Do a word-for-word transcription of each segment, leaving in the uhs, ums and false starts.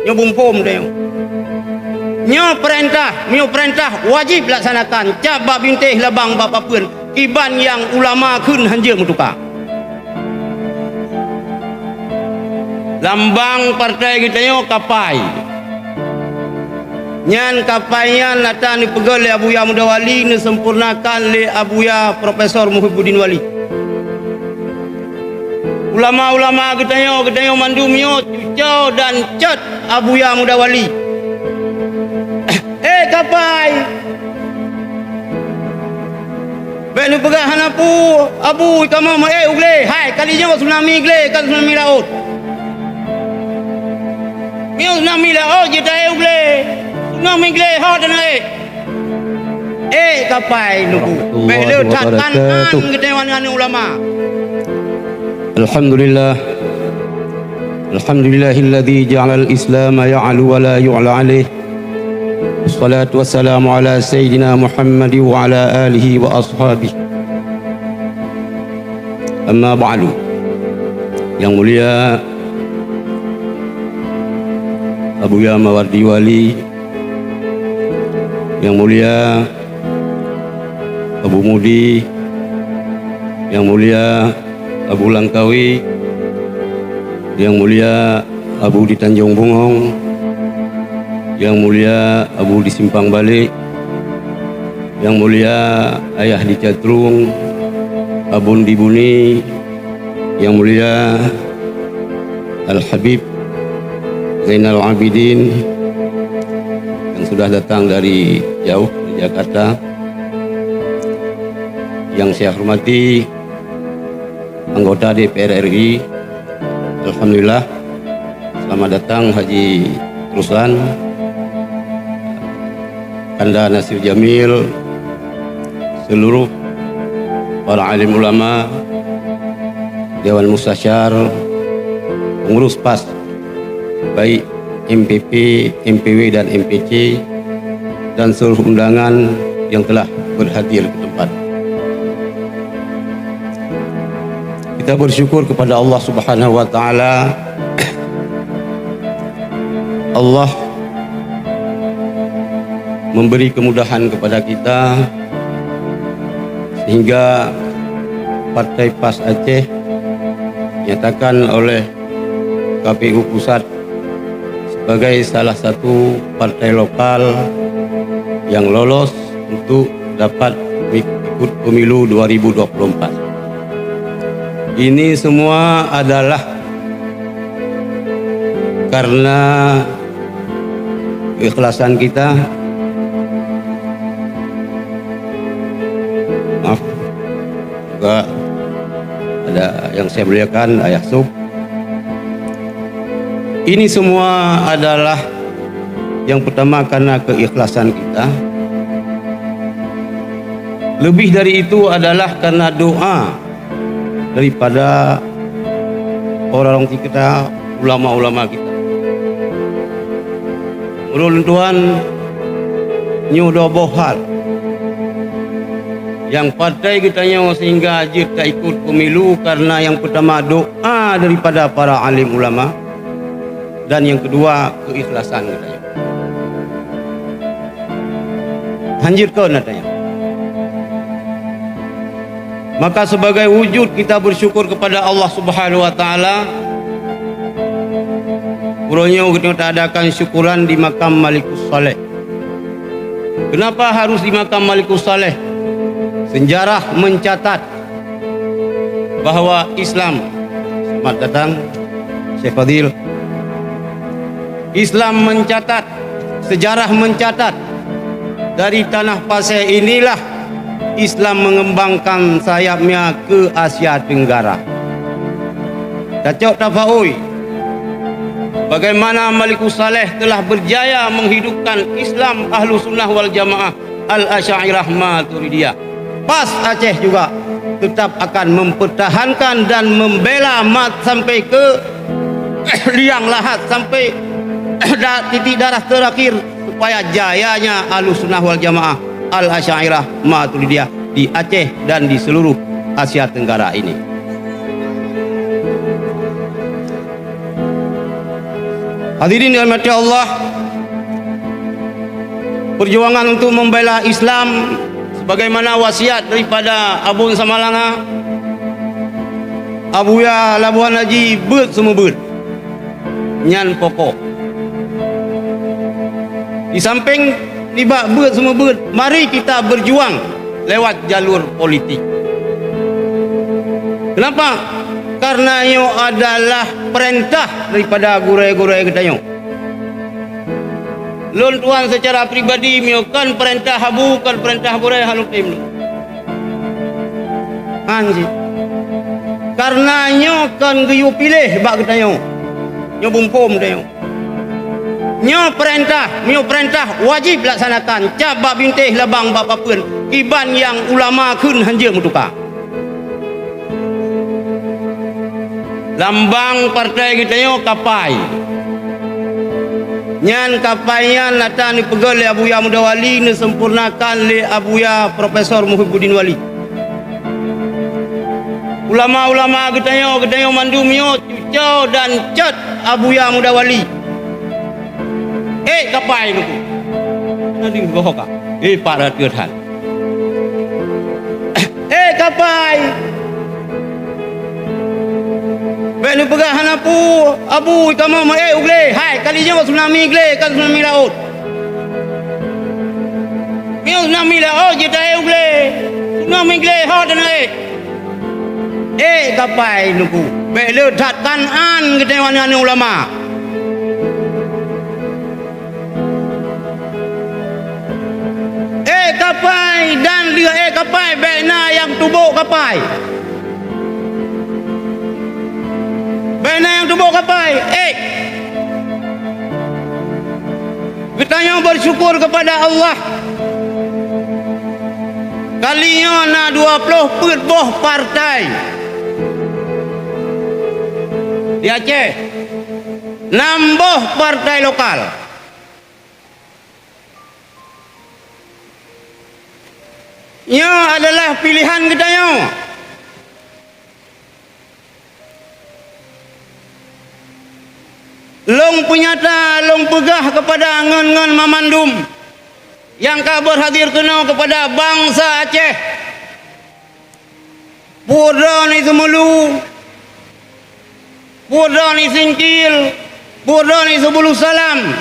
Nyoe beuphom tanyoe. Nyoe peurintah, meunyoe peurintah wajéb laksanakan, cap bak bintéh labang bak papeuen, kiban nyang ulama kheun hanjeuet meutuka. Lambang partai geutanyoe kapai. Nyan kapai nyan ata neupeugöt lé Abuya Muda Wali, neuseumpurnakan lé Abuya Profesor Muhibuddin Wali. Ulama-ulama geutanyoe, geutanyoe mandum nyoe cucoe dan cot Abuya Muda Wali. Eh, kapai! Bék neupeugah hana peue, Abu, kamoe meu-, eh, u glé. Hai, kali nyoe tsunami glé, kan tsunami laôt. Meunyoe tsunami laôt jeuet ta-ék u glé. Tsunami glé hot na ék. Ék kapai nubu. Bék le that kan-an geutanyoe ngon ulama. Alhamdulillah. Alhamdulillahilladzi ja'alal Islama ya'lu wa la yu'la alaih. Wassalatu wassalamu ala sayyidina Muhammad wa ala alihi wa ashabihi. Amma ba'du. Yang mulia Abuya Mawardi Wali, yang mulia Abu Mudi, yang mulia Abu Langkawi, yang mulia Abu di Tanjung Bungong, yang mulia Abu di Simpang Balik, yang mulia Ayah di Catrung, Abon di Buni, yang mulia Al-Habib Zainal Abidin yang sudah datang dari jauh, dari Jakarta, yang saya hormati anggota D P R R I. Alhamdulillah, selamat datang Haji Ruslan, Kanda Nasir Jamil, seluruh para alim ulama, Dewan Mustasyar, pengurus pas, baik M P P, M P W dan M P C, dan seluruh undangan yang telah berhadir ke tempat. Kita bersyukur kepada Allah Subhanahu wa Ta'ala. Allah memberi kemudahan kepada kita, sehingga Partai pas Aceh dinyatakan oleh K P U Pusat sebagai salah satu partai lokal yang lolos untuk dapat ikut pemilu dua ribu dua puluh empat. Ini semua adalah karena keikhlasan kita. Maaf, juga ada yang saya muliakan, Ayah Sub. Ini semua adalah yang pertama karena keikhlasan kita. Lebih dari itu adalah karena doa daripada orang-orang kita, ulama-ulama kita. Meunurot lôn tuan, nyoe dua boh hal nyang partai geutanyoe sehingga jeuet taikot pemilu, karena yang pertama doa daripada para alim ulama, dan yang kedua keikhlasan geutanyoe. Hanjeuet kon na tanya. Maka sebagai wujud kita bersyukur kepada Allah Subhanahu wa Ta'ala, uroe nyoe geutanyoe taadakan syukuran di makam Malikus Saleh. Kenapa harus di makam Malikus Saleh? Sejarah mencatat bahwa Islam, selamat datang, Syekh Fadil. Islam mencatat, sejarah mencatat, dari tanah Pasé inilah Islam mengembangkan sayapnya ke Asia Tenggara. Tacok tafaui, bagaimana Malikus Saleh telah berjaya menghidupkan Islam Ahlu Sunnah wal Jamaah Al-Asy'ariyah Maturidiyah. Pas Aceh juga tetap akan mempertahankan dan membela mat sampai ke liang lahat, sampai da-, titik darah terakhir, supaya jayanya Ahlussunnah wal Jamaah Al-Asy'ariyah Maturidiyah di Aceh dan di seluruh Asia Tenggara ini. Hadirin dirahmati Allah, perjuangan untuk membela Islam sebagaimana wasiat daripada Abon Samalanga, Abuya Labuhan Haji beuet seumeubeuet. Nyan pokok. Di samping nibak beuet seumeubeuet, mari kita berjuang lewat jalur politik. Kenapa? Karena nyoe adalah perintah daripada gurée-gurée geutanyoe. Lôn tuan secara pribadi meunyoe kon perintah Abu, kon perintah gurée, hana lôn tem lôn. Han jih. Karena nyoe kon geuyue piléh bak geutanyoe. Nyoe bumbom tanyoe. Nyoe peurintah, nyoe peurintah wajéb laksanakan, cap bak bintéh labang bak papeuen, kiban nyang ulama kheun hanjeuet meutuka. Lambang partai geutanyoe kapai. Nyan kapai nyan ata neupeugöt lé Abuya Muda Wali, neuseumpurnakan lé Abuya Profesor Muhibuddin Wali. Ulama-ulama geutanyoe, geutanyoe mandum nyoe cucoe dan cot Abuya Muda Wali. Ék kapai nyoe. Hana deuh boh ka. Eh, pat ratus han. Ék kapai. Bék neupeugah hana peue, Abu, kamoe meuék u glé. Hai, kali nyoe tsunami glé, kon tsunami laôt. Meunyoe tsunami laôt jeuet taék u glé. Tsunami glé ho teunaék. Ék kapai nunggu. Bék le that Kanaan geutanyoe aneuëk-aneuëk ulama. Ék kapai dan lheueh ék kapai, bék na nyang tubôk kapai. Bék na nyang tubôk kapai, ék. Geutanyoe bersyukur kepada Allah. Kali nyoe na dua ploh peuet boh partai di Aceh, nam boh partai lokal. Nyoe adalah pilihan geutanyoe. Lôn peunyata, lôn peugah kepada ngon-ngon mamandum nyang ka berhadir keunoe kepada bansa Aceh. Peue droe ni Seumulu, peue droe ni Singkil, peue droe ni Seubulusalam,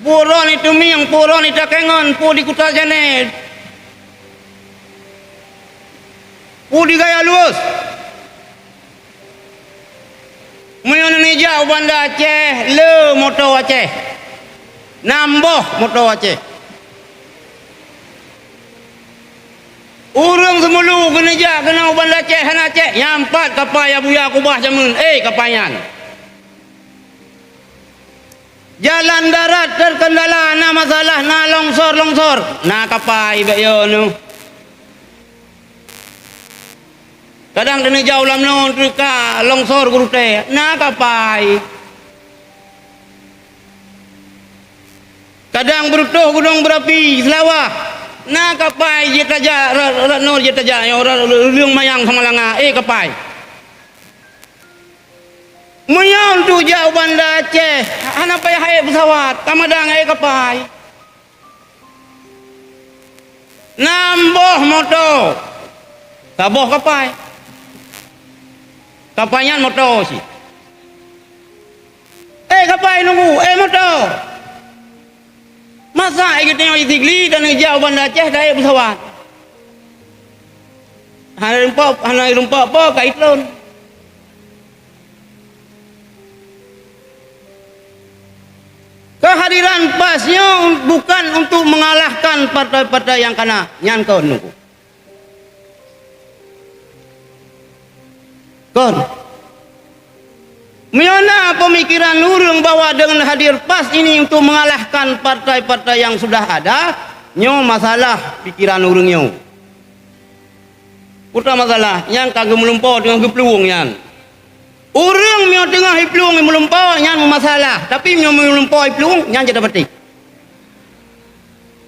peue droe ni Teumieng, peue droe ni Takengon, peue di Kuta Janéh, peue di Gaya Luweueh. Meunyoe neujak u Banda Aceh, le moto Aceh. Nam boh moto Aceh. Ureuëng Seumulu keuneuk jak keunoe u Banda Aceh hana cék, nyan pat kapai Abuya keubah jameun, ék kapai nyan. Jalan darat terkendala, na masalah, na longsor-longsor, na kapai bék yo nyoe. Kadang keuneuk jak u Lamno teuka longsor geurutée, na kapai. Kadang Beureutoh Gunong Beurapi Seulawah, na kapai jeuet tajak, ra-, ra-, nyoe jeuet tajak nyoe, ra-, ra-, Lueng Mayang Samalanga, ék kapai. Meunyoe tujak u Banda Aceh, hana payah ék peusawat, ka madang ék kapai. Nam boh moto, saboh kapai. Kapai nyan moto cit. Ék kapai nunggu, ék moto. Masa ék geutanyoe i Sigli dan neujak u Banda Aceh dan ék peusawat. Hana rumpok, hana rumpok po ka itlon. Kehadiran pas nyoe bukan untuk mengalahkan partai-partai nyang kana, nyan kon nunggu. Kon. Meunyoe na peumikiran ureuëng bahwa dengan hadir pas ini untuk mengalahkan partai-partai yang sudah ada, nyoe masalah pikiran ureuëng nyoe. Peue masalah, nyang ka geumeulumpo teungoh geuplueng nyan. Ureuëng meunyoe teungoh iplueng meulumpo, nyan meumasalah. Tapi meunyoe meulumpo iplueng, nyan jeuet tapatéh.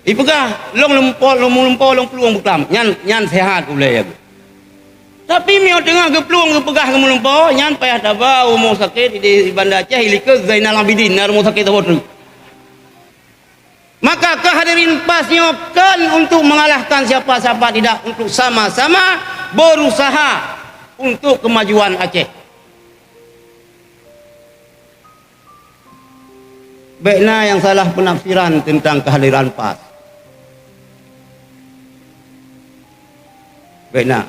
Ipeugah, "Lôn lumpo, lôn lumpo, lôn plueng beuklam." Nyan, nyan seuhat ulée ya. Tapi meunyoe teungoh geuplueng geupeugah keu meulumpoe, nyan payah taba rumoh sakét di Banda Aceh, ilikeue Zainal Abidin na rumoh sakét saboh treuk. Maka kehadirin pas nyoe kon untuk mengalahkan siapa-siapa, tidak, untuk sama-sama berusaha untuk kemajuan Aceh. Bék na nyang salah peunafsiran teuntang keuhadiran pas. Bék na.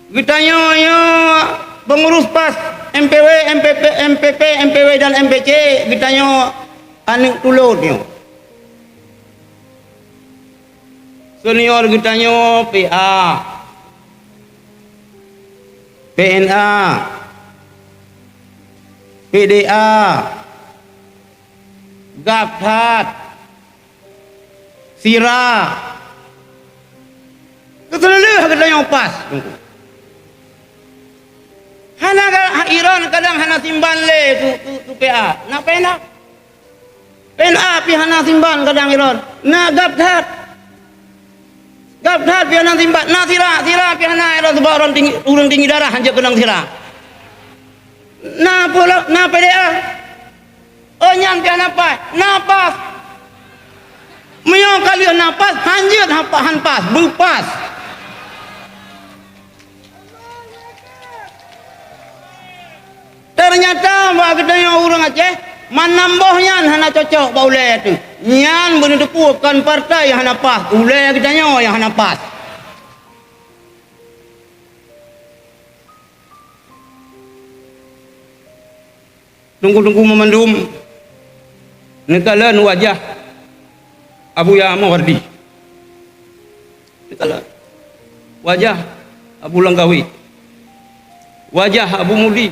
Geutanyoe nyoe peungurus pas, M P W, M P P, M P P, M P W dan M P C, geutanyoe aneuk tulôt nyoe. Senior geutanyoe P A, P N A, P D A, Gap that, Sira. Keuseuleuh geutanyoe pas. Hana ga-, Iron kadang hana simban lé keu, keu, keu P A. Na P N A. P N A pih hana simban kadang Iron. Na Gap that. Gap that pih hana simban. Na Sira, Sira pih hana Iron sebab ureuëng tinggi, ureuëng tinggi darah hanjeuet keunong Sira. Na pula, na P D A. Oh, nyan pih hana pas. Na pas. Meunyoe ka lheueh na pas, hanjeuet han pas, beupas. Teunyata bak geutanyoe ureuëng Aceh, manam boh nyan hana cocok bak ulée teuh. Nyan beuneuteupeu kon partai nyang hana pas, ulée geutanyoe nyang hana pas. Teungku-teungku meumandum, neukalon wajah Abuya Mawardi. Neukalon wajah Abu Langkawi, wajah Abu Mudi,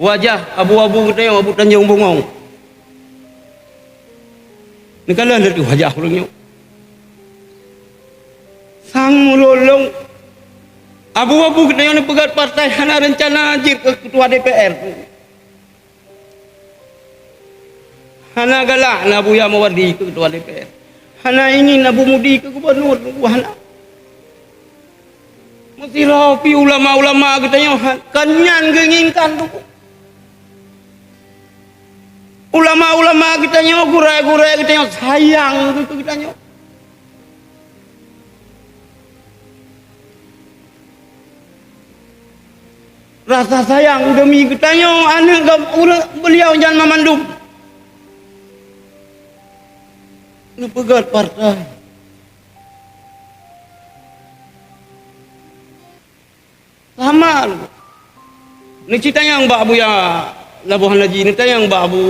wajah abu-abu geutanyoe, Abu Tanjong Bungong. Neukalon laju wajah ureuëng nyoe. Sang mulolong. Abu-abu geutanyoe neupeugét partai hana reuncana jeuet keu ketua D P R. Hana galak na Abuya Mawardi keu ketua D P R. Hana ingin Abu Mudi keu gubernur, hana. Meusidroe pih ulama-ulama geutanyoe ha-, kon nyan geuinginkan tu. Ulama-ulama geutanyoe, gurée-gurée geutanyoe sayang keu geutanyoe. Rasa sayang demi geutanyoe, aneuëk gam-, ureuëng beliau nyan mamandum. Neupeugét partai. Sama. Neuci tanyong bak Abuya Laboh Naji, neutanyong bak Abu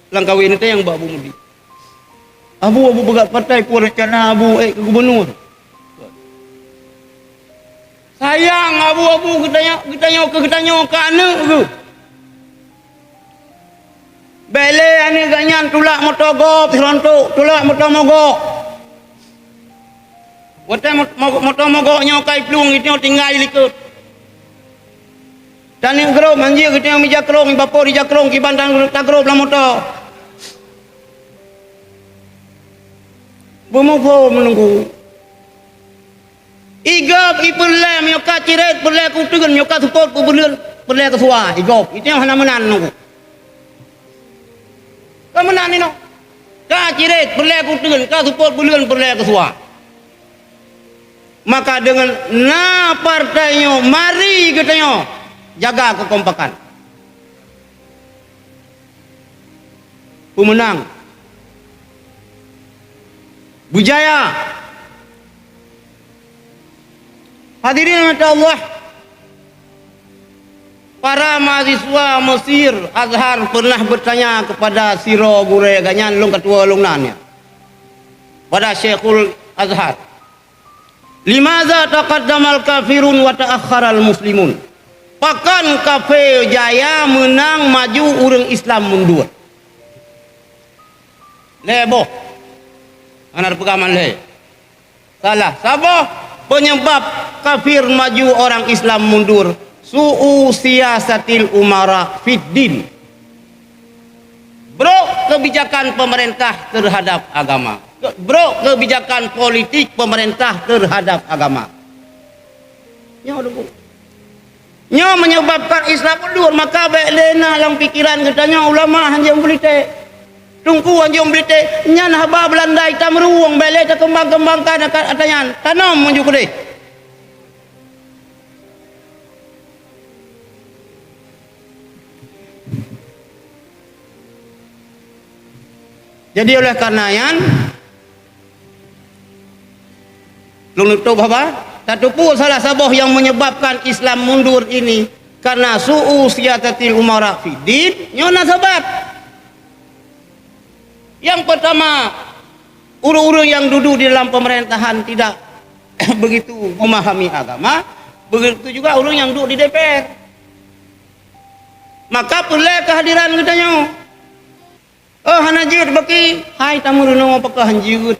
Langkawi, neutanyong bak Abu Mudi. Abu, Abu peugah partai peue rencana Abu ék keu gubernur. Sayang Abu, Abu geutanyoe, geutanyoe keu geutanyoe keu aneuëk geuh. Bék lé aneuëk geuh nyan tulak moto gob sirontok, tulak moto mogok. Watée mo-, mo-, moto mogok nyoe ka iplueng, geutanyoe tinggai likot. Taneuk grob hanjeuet, geutanyoe meujakrong, ibapo dijakrong, kiban tan-, tagrob lam moto. Beumuphom meununggu. Igob ipeureulée meunyoe ka cirét peureulée keu uteuen, meunyoe ka seupôt peubuleuen peureulée keu suwa. Igob, geutanyoe hana meunan meununggu. Ka meunan inoe. Ka cirét peureulée keu uteuen, ka seupôt buleuen peureulée keu suwa. Maka deungon na partai nyoe, mari geutanyoe jaga keukompakan. Peumeunang. Beujaya. Hadirin rahmati Allah, para mahasiswa Mesir Azhar pernah bertanya kepada sidroe gurée geuh nyan, lôn katuwoe lôn nan nyan, pada Syekhul Azhar, "Limaza taqaddamal kafirun wa ta'akhkharal muslimun?" Pakon kafé jaya meunang maju, ureuëng Islam mundur? Lhée boh. Hana teupeugah man lhée. Salah saboh penyebab kafir maju, orang Islam mundur, su'u siyasatil umara fid din. Brok kebijakan pemerintah terhadap agama. Brok kebijakan politik pemerintah terhadap agama. Nyoe dulu. Nyoe menyebabkan Islam mundur, maka bék lé na lam pikiran geutanyoe ulama hanjeuet politik. Teungku hanjeuet politik, nyan haba Belanda itam ruweueng, bék lé takeumbang-keumbangkan ata nyan. Tanom meunyoe keudeh. Jadi oleh karena nyan, lôn tutup haba, tateupeue salah saboh nyang menyebabkan Islam mundur ini karena su'u siyatatil umara fid din, nyoe na sabab. Yang pertama, ureuëng-ureuëng yang duduk di dalam pemerintahan tidak begitu memahami agama, begitu juga ureuëng yang duduk di D P R. Maka peureulée keuhadiran geutanyoe. Oh, hana jeuet baki, hai tameurunoe pakon han jeuet.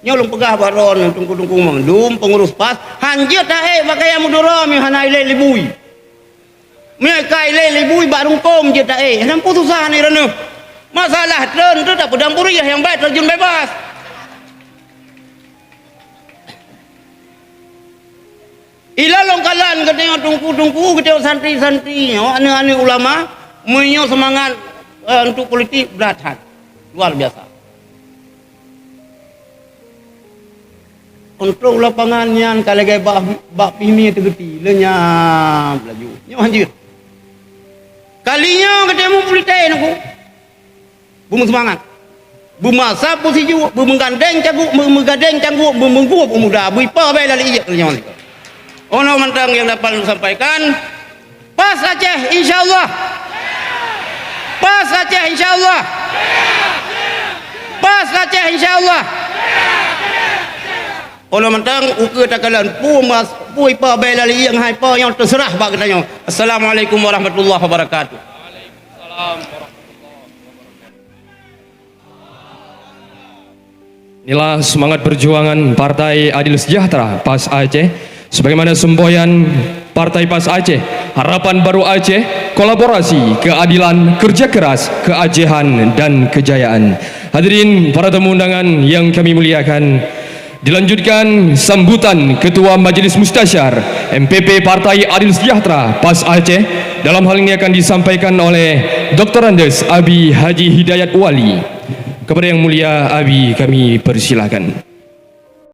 Nyoe lôn peugah bak droeneuh teungku-teungku mandum, pengurus pas, han jeuet taék bak kayée meuduro meuhana ilée libui. Meukai lé libui bak rungkôm jeuet taék, hana peue susah ni droeneuh. Masalah treun tu tapeudang purieh nyang bèk terjun bebas. Ilôn lôn kalon geutanyoe teungku-teungku, geutanyoe santri-santri nyoe, aneuk-aneuk ulama, meunyoe seumangat, eh, untuk politik brat that. Luar biasa. Untuk lapangan nyan ka lagée bak, bak pih mi teugeuti, leunyap laju. Nyoe hanjeuet. Kali nyoe geutanyoe politik nyoe. Beumeuseumangat. Beumasa peusijuek, beumeugandeng cangguek, beumeugandeng cangguek, beumeuguob u muda, beuipa bèe lalek iék nyoe. Ono mantong nyang dapat lôn sampaikan. Pas Aceh, insya Allah. Pas Aceh, insya Allah. Pas Aceh, insya Allah. Ono mantong ukeue takalon, peue mas, peue ipa bèe lalek iék, hai po nyang teuseurah bak geutanyoe. Assalamualaikum warahmatullahi wabarakatuh. Inilah semangat perjuangan Partai Adil Sejahtera, pas Aceh. Sebagaimana semboyan Partai pas Aceh, harapan baru Aceh, kolaborasi, keadilan, kerja keras, keacehan, dan kejayaan. Hadirin para tamu undangan yang kami muliakan, dilanjutkan sambutan Ketua Majelis Mustasyar M P P Partai Adil Sejahtera, pas Aceh. Dalam hal ini akan disampaikan oleh Doktor Andes Abi Haji Hidayat Wali. Kepada Yang Mulia Abi kami persilakan.